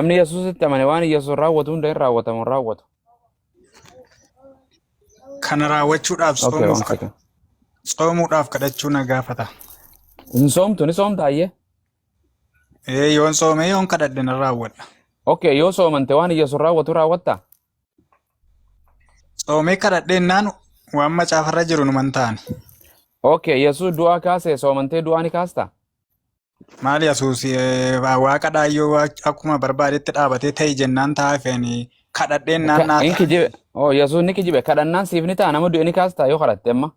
Namni Yesuusitti amane waan Yesuus raawwatu hunda hin raawwatamu hin raawwatu. Kana raawwachuudhaaf Okay, soomuuf one second. soomuudhaaf kadhachuu na gaafata. Hin soomtu ni soomta ayyee. Ee, yoon soomee yoon kadhadhe nan raawwadha. Okay, yoo soomante waan Yesuus raawwatu raawwatta? Soomee kadhadheennaan waan macaafarra jiru numan taane. Okay, Yesuus du'aa kaase soomantee du'aa ni kaasta? Maali Yesuus waaqa dhaayyoo akkuma barbaadetti dhaabatee ta'i jennaan ta'a feeni kadhadheennaan naa Hin ta'a. kijibe. Oh, Yesuus ni kijibe. Kadhannaan siif ni ta'a, nama du'e ni kaasta yoo kadhatte amma.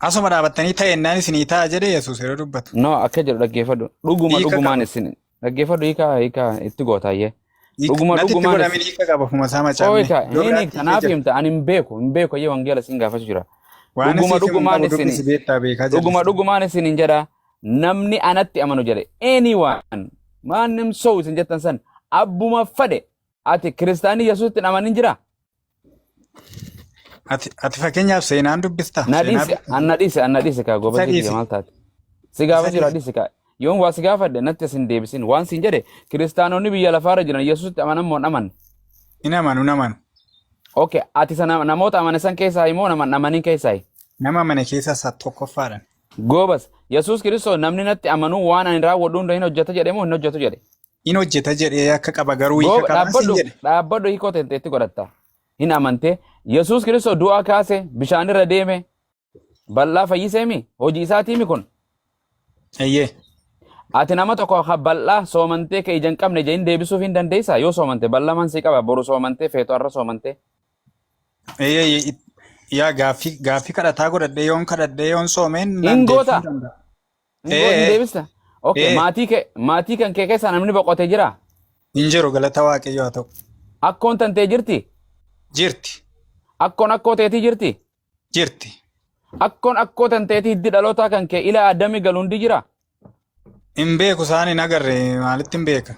Asuma dhaabattanii ta'ennaan isinii ta'a jedhe Yesuus yeroo dubbatu. No, akka jedhu dhaggeeffadhu. Dhuguma Hiika dhugumaan qaba. isin dhaggeeffadhu hiika hiika itti gootaayyee. Dhuguma Natti itti dhugumaan godhamin isin hiika qaba ofuma isaa Ooyi macaafni. ka Iddoo hin biraatti hiikee kanaaf jira. himta ani hin beeku hin beeku ayyee wangeela isin gaafachuu jira. Waan Dhuguma isiif himu hin dhugumaan qabu isin dubbisi beektaa beekaa dhuguma jallisii. dhugumaan isin hin jedha namni anatti amanu jedhe anyone maanim sou isin jettan san abbuma fadhe ati kiristaanii Yesuusitti hin amanin jira. Ati fakkeenyaaf seenaan dubbista. Na Seenaa dhiisi beekta. anna dhiisi anna dhiisi kaa Isa goobazii kiyya dhiisi. maal taate. Si Isa gaafa jira dhiisi. dhiisi kaa. Yoon waa si gaafadhe natti as hin deebisin waan siin jedhe kiristaanonni biyya lafaarra jiran Yesuusitti amanan moo hin amanne. Hin amanu hin amanu. Okay, ati sana namoota amane san keessaa immoo nama hin amanin keessaa. Nama amane keessaa isa tokkoffaadha. Goobas, Yesuus Kiristoos namni natti amanuu waan ani raawwadhu hunda hin hojjeta jedhe moo hin hojjetu jedhe? In hojjeta jedhee akka qaba garuu hiika Gooba qabaa siin dhaabbadhu jedhe. dhaabbadhu hiikoo teetti godhatta. Hin amante Yesuus Kiristoos du'aa kaase bishaan irra deeme bal'aa fayyiseemi hojii isaatiimi kun. Eeyyee. Ati nama tokko ka bal'aa soomantee ka ija hin qabne ija hin deebisuuf hin dandeessaa yoo soomante bal'amaan si qaba boru soomantee feetu har'a soomantee. Eeyyee yaa gaaffii kadhataa godhadhee yoon kadhadhee yoon soomeen Hin naan goota. deebisuu danda'a. Hin goota hin Ee deebista. Okay ee maatii kan kee keessaa namni boqote jira. Hin jiru galata Waaqayyoo haa ta'u. Akkoon tantee jirti. Jirti. Akkoon akkoo teetii jirti. Jirti. Akkoon akkoo tanteetii hiddi dhalootaa kan kee ila addami galu hundi jira. Hin beeku isaan hin agarre maalitti hin beeka.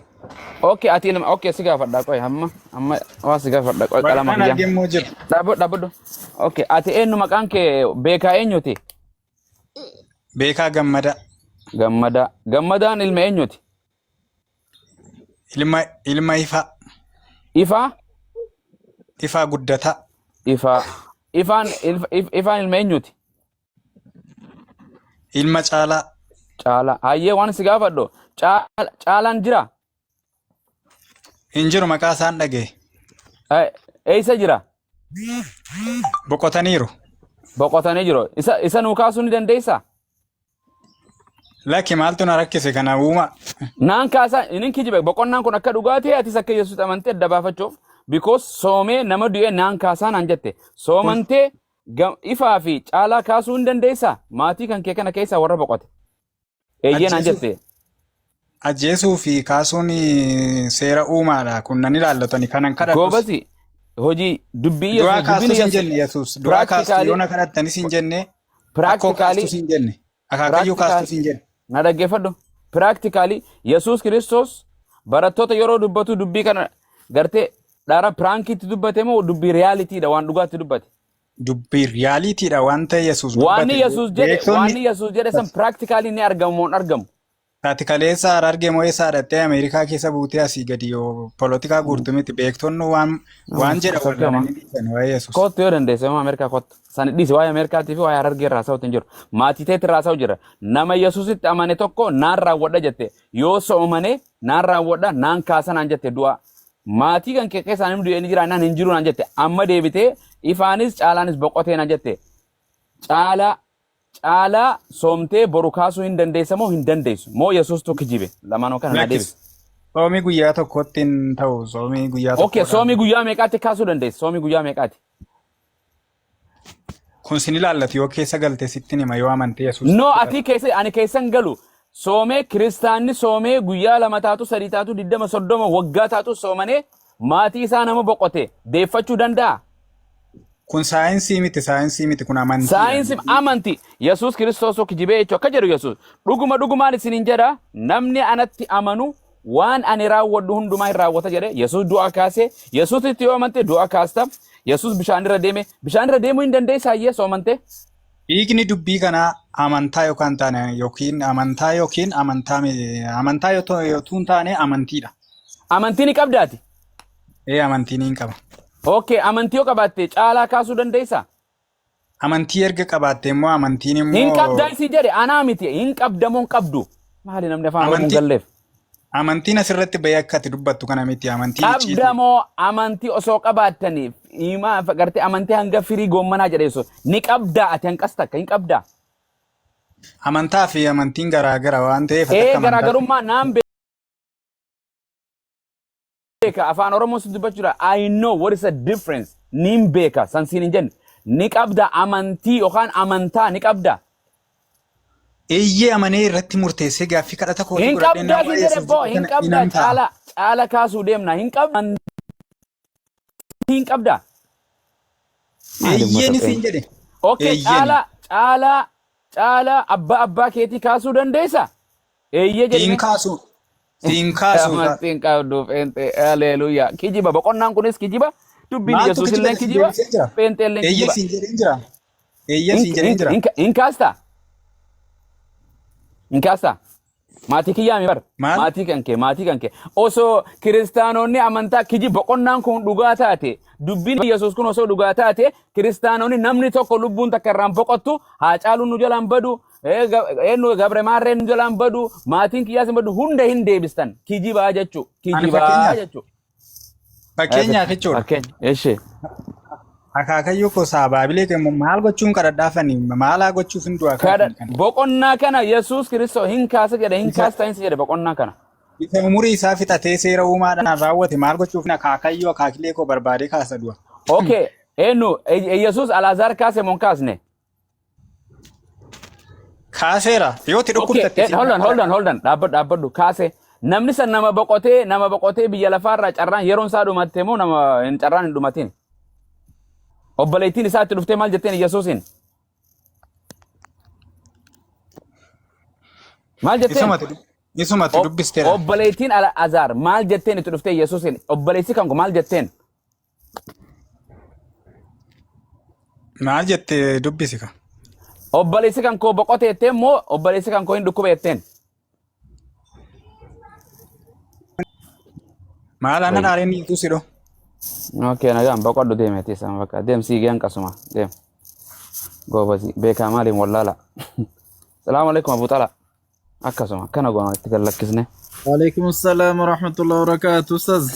Okay ati ilma okay si gaafadha qoy hamma amma waa si gaafadha qoy qalama Warqaan kiyya. arge immoo jiru. Dhaabbadhu dhaabbadhu. Okay ati eenyu maqaan kee beekaa eenyuti? Beekaa Gammadaa. Gammadaa. Gammadaan ilma eenyuti? Ilma Ifaa. Ifaa? Ifaa Guddataa. Ifaa. Ifaan ifaan ilma eenyuti? Ilma Caalaa. Caalaa. Hayyee waan si gaafadhu. Caalaan jira? Hin jiru maqaa isaan dhaga'e. Eessa jira? Boqotaniiru. Boqotanii jiru. Isa nuu kaasuu ni dandeessaa? Lakki maaltu na rakkise kana uuma. Naan kaasaa inni kijibe boqonnaan kun akka dhugaa ta'e atis akka Yesuus amantee adda baafachuuf because soomee nama du'e naan kaasaa naan jette soomantee ifaa fi caalaa kaasuu hin dandeessaa maatii kan kee kana keessaa warra boqote eeyyee naan jette. Ajjeesuu fi kaasuun seera uumaadha. Kun nan ilaallatani kanan kadhadhus. Goobasi hojii dubbii Du'aa Yesuus dubbiin kaastus hin Yesuus jenne Yesuus. Du'aa kaastu practically yoona kadhattanis hin jenne. Akkoo practically kaastus hin jenne. Akaakayyuu kaastus hin jenne. Na dhaggeeffadhu. Practically Yesuus Kiristoos barattoota yeroo dubbatu dubbii kana gartee dhara prankiitti dubbate moo dubbii realityidha waan dhugaatti dubbate? Dubbii realityidha waan ta'e Yesuus Waan dubbate. Yesuus jedhe Beektonni waan Yesuus jedhe san practically ni argamu moo hin argamu? Ati kaleessa Harargee moo eessaa dhattee Ameerikaa keessa buutee asii gadi yoo polotikaa guurtu miti beektonni waan jedha wallaalanii dhiisan waa'ee Yesuus. Kottu yoo dandeesse yoo Ameerikaa kottu. Sani dhiisi waa'ee Ameerikaatii fi waa'ee Harargee irraa haasa'uutti hin jiru. Maatii teetti irraa haasa'u jira. Nama Yesuusitti amane tokko naan raawwadha jette. Yoo soomane naan raawwadha naan kaasa naan jette du'a. Maatii kan kee keessaa namni du'e ni jira naan hin jiru naan jette. Amma deebitee ifaanis caalaanis boqotee naan jette. Caalaa Caalaa soomtee boru kaasuu hin dandeessa moo hin dandeessu? Moo Yesuustu kijibe? Lamaanuu kana naa Lakkis. deebisi. Soomii guyyaa tokkotti hin ta'u. Soomii guyyaa Okay, tokkodhaan. soomii guyyaa meeqaatti kaasuu dandeessa? Soomii guyyaa meeqaati? Kun sin ilaallatu yoo keessa galte sittin hima yoo amantee Yesuus No, fudhatte. ati keessa ani keessan galu. Soomee kiristaanni soomee guyyaa 2 taatu 3 taatu 20 30 waggaa taatu soomanee maatii isaa nama boqote deeffachuu danda'a? Kun saayinsii miti, saayinsii miti, kun amantiidha. Saayinsii amanti. Yesuus Kiristoos kijibee jechuun akka jedhu Yesuus. Dhuguma dhugumaan isiniin jedha namni anatti amanu waan ani raawwadhu hundumaa hin raawwata jedhe. Yesuus du'aa kaasee Yesuusitti yoo amante du'aa kaasta. Yesuus bishaan irra deeme bishaan irra deemuu hin dandeessaa iyyee soomante. Hiikni dubbii kanaa amantaa yookaan taane yookiin amantaa yookiin amantaa amantaa yoo ta'u hin taane amantiidha. Amantii ni qabdaati. Ee, amantii niin qaba. Okay, amantii yoo qabaatte caalaa kaasuu dandeessaa? Amantii erga qabaatte immoo amantiin Hin immoo qabdaa si jedhe, anaa miti, hin qabdamoo hin qabdu? Maali namni afaan Oromoo hin amantii galleef? Amantiin asirratti bahee akka ati dubbattu kana miti, amantiin icciitii. Qabdamoo amantii osoo qabaattaniif imaa gartee amantii hanga firii goommanaa jedhe sun ni qabdaa, ati hanqas takka hin qabdaa. Amantaa fi amantiin garaagara waan ta'eef ati Ee akka amantaatti garaagarummaa naan beeka, afaan Oromoo si dubbachuudha. I know what is the difference. Niin beeka, san siin hin jenne. Ni qabda amantii yookaan amantaa ni qabda. Eeyyee, amanee irratti murteessee gaaffii kadhata kootii Hin godhadhee qabdaa nama siin jedhe Yesuus boo, jedhu hin kana qabdaa. inan ta'a. Caala caala kaasuu deemna, hin qabda, hin qabda. Maali Eeyyeen uummata siin jedhe. Okay, Eeyyeen. caala caala caala abbaa keetii kaasuu dandeessa? Eeyyee Siin jedhime. kaasu. Siin kaasu. Amantiin qabdu pheenxee, haleluuyaa. Kijiba, boqonnaan kunis kijiba. Dubbiin Maaltu Yesuus kijiba illee siin kijiba. deebisee jira? Pheenxee illee Eeyyee kijiba. siin jedheen jira. Eeyyee siin jedheen jira. Hin kaastaa? Hin kaastaa? Maatii kiyyaa mi bar? Maal? Maatii kan kee, maatii kan kee. Osoo kiristaanonni amantaa kiji boqonnaan kun dhugaa taate, dubbiin Yesuus kun osoo dhugaa taate, kiristaanonni namni tokko lubbuun takka irraan boqottu, haa caaluun nu jalaan badu, eenyu Gabre Maarreen nu jalaan badu, maatiin kiyyaas hin badu, hunda hin deebistan. Kijibaa jechuu. Ani Kijibaa fakkeenyaaf jechuu. fakkeenyaaf jechuudha. Fakkeenya. Eshi. Akaakayyuu koo saabaabilee kee maal gochuun kadhadhaafani maalaa gochuuf hin du'a Kada kan kana. Boqonnaa kana Yesuus Kiristoos hin kaasa jedhe, hin Isa kaasta hin jedhe boqonnaa kana. Isa umurii isaa fixatee seera uumaadhaan raawwate maal gochuuf akaakayyuu akaakilee koo barbaadee kaasa du'a? Okay. Eenyu Yesuus Alaazaar kaase moo hin kaasne? Kaaseera. Yoo itti Okay, dhukkubsatte hold on, hold on, hold on. Dhaabbadhu, dhaabbadhu. Kaase. Namni san nama boqotee biyya lafaarraa carraan yeroon isaa dhumatte moo nama hin carraan hin dhumatin? Obboleettiin isaa itti dhuftee maal jetteen Yesuusiin? Maal jetteen? Isumatti dubbisteera. Obboleettiin Azaar maal jetteen itti dhuftee Yesuusiin? Obboleessi kan koo maal jetteen? Maal jette, dubbisi ka. Obboleessi kan koo boqote jetteen moo obboleessi kan koo hin dhukkube jetteen? Maal annan Wayii. aareen Yesuus hidho. Okay, nagaan boqodhu, deemeeti isaan bakka. Deem, siigee hanqasuma. Deem. Goobasi. Beekaa maaliin wallaala. Salaamu alaikum, Abu Xala. Akkasuma akkana goona itti gallakkisne. Waalaikum salam warahmatullahi wabarakatuh. Ustaz.